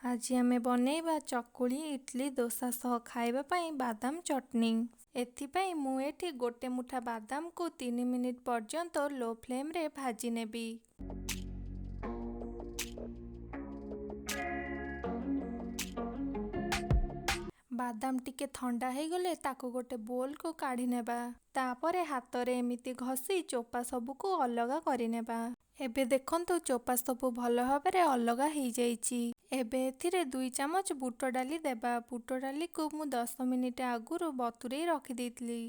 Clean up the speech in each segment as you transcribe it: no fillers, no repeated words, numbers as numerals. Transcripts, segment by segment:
ଆଜି ଆମେ ବନେଇବା ଚକୁଳି, ଇଟଲି, ଦୋସା ସହ ଖାଇବା ପାଇଁ ବାଦାମ ଚଟଣି। ଏଥିପାଇଁ ମୁଁ ଏଠି ଗୋଟେ ମୁଠା ବାଦାମକୁ 3 ମିନିଟ୍ ପର୍ଯ୍ୟନ୍ତ ଲୋ ଫ୍ଲେମ୍ରେ ଭାଜି ନେବି। ବାଦାମ ଟିକେ ଥଣ୍ଡା ହେଇଗଲେ ତାକୁ ଗୋଟେ ବୋଲ୍କୁ କାଢ଼ି ନେବା। ତାପରେ ହାତରେ ଏମିତି ଘଷି ଚୋପା ସବୁକୁ ଅଲଗା କରିନେବା। ଏବେ ଦେଖନ୍ତୁ, ଚୋପା ସବୁ ଭଲ ଭାବରେ ଅଲଗା ହେଇଯାଇଛି। ଏବେ ଏଥିରେ 2 ଚାମଚ ବୁଟ ଡାଲି ଦେବା। ବୁଟ ଡାଲିକୁ ମୁଁ 10 ମିନିଟ୍ ଆଗରୁ ବତୁରେଇ ରଖିଦେଇଥିଲି।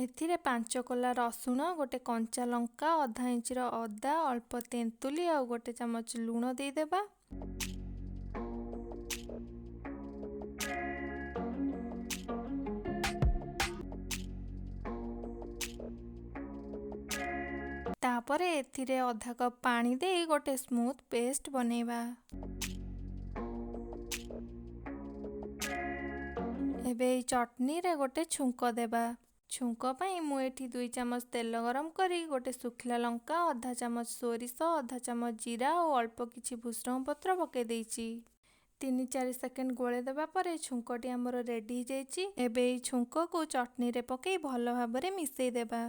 ଏଥିରେ 5 କୋଲା ରସୁଣ, ଗୋଟେ କଞ୍ଚା ଲଙ୍କା, ଅଧା ଇଞ୍ଚର ଅଦା, ଅଳ୍ପ ତେନ୍ତୁଲି ଆଉ ଗୋଟେ ଚାମଚ ଲୁଣ ଦେଇଦେବା। ତାପରେ ଏଥିରେ ଅଧା କପ୍ ପାଣି ଦେଇ ଗୋଟେ ସ୍ମୁଥ୍ ପେଷ୍ଟ ବନେଇବା। ଏବେ ଏଇ ଚଟଣିରେ ଗୋଟେ ଛୁଙ୍କ ଦେବା। ଛୁଙ୍କ ପାଇଁ ମୁଁ ଏଠି 2 ଚାମଚ ତେଲ ଗରମ କରି ଗୋଟେ ଶୁଖିଲା ଲଙ୍କା, ଅଧା ଚାମଚ ସୋରିଷ, ଅଧା ଚାମଚ ଜିରା ଆଉ ଅଳ୍ପ କିଛି ଭୃଷଙ୍ଗ ପତ୍ର ପକାଇ ଦେଇଛି। 3-4 ସେକେଣ୍ଡ ଗୋଳେଇ ଦେବା ପରେ ଛୁଙ୍କଟି ଆମର ରେଡ଼ି ହେଇଯାଇଛି। ଏବେ ଏଇ ଛୁଙ୍କକୁ ଚଟଣିରେ ପକାଇ ଭଲ ଭାବରେ ମିଶାଇ ଦେବା।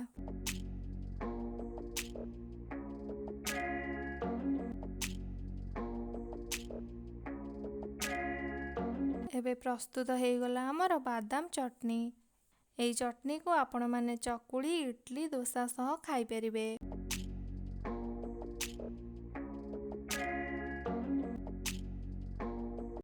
ଏବେ ପ୍ରସ୍ତୁତ ହେଇଗଲା ଆମର ବାଦାମ ଚଟଣି। ଏଇ ଚଟଣିକୁ ଆପଣମାନେ ଚକୁଳି, ଇଟଲି, ଦୋସା ସହ ଖାଇପାରିବେ।